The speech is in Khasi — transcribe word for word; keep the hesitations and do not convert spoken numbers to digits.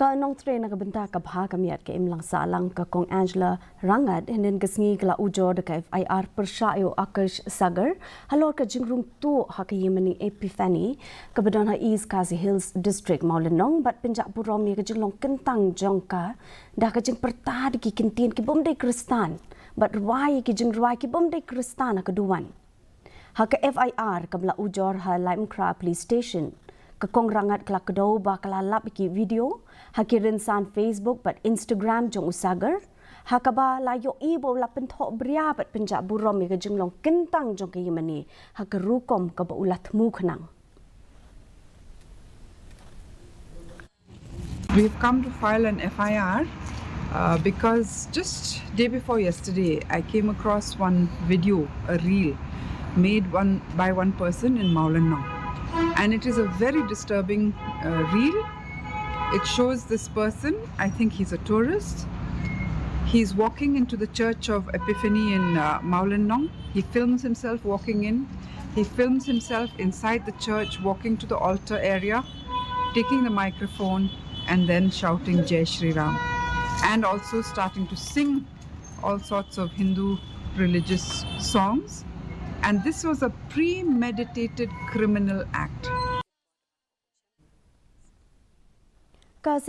Ka nongtrei na ka bynta ka bha ka miat ka imlang sahlang ka Kong Angela Rangat hynnin ka sngi ka la ujor da ka F I R pyrshah ïa u Akash Sagar halor ka jingrung tuh ha ka ïingmane Epiphany kaba don ha East Khasi Hills District Mawlynnong bad pynjah burom ïa ka jinglong kyntang jong ka da ka jingpyrta da ki kyntien ki bym dei Khristan bad rwai ïa ki jingrwai ki bym dei Khristan ha ka duwan. Ha ka F I R kaba la ujor ha Laitumkhrah Police Station, ka Kong Rangat ka la kdew ba ka la lap ïa ki video ha ki rynsan Facebook bad Instagram jong u Sagar, ha kaba la ïohi ba u la pynthoh bria bad pynjah burom ïa ka jinglong kyntang jong ka ïingmane ha ka rukom kaba u la thmu khnang. We've come to file an F I R uh, because just day before yesterday, I came across one video, a reel, made one by one person in Mawlynnong, and it is a very disturbing uh, reel. It shows this person. I think he's a tourist. He's walking into the Church of Epiphany in uh, Mawlynnong. He films himself walking in. He films himself inside the church, walking to the altar area, taking the microphone and then shouting Jai Shri Ram and also starting to sing all sorts of Hindu religious songs. And this was a premeditated criminal act.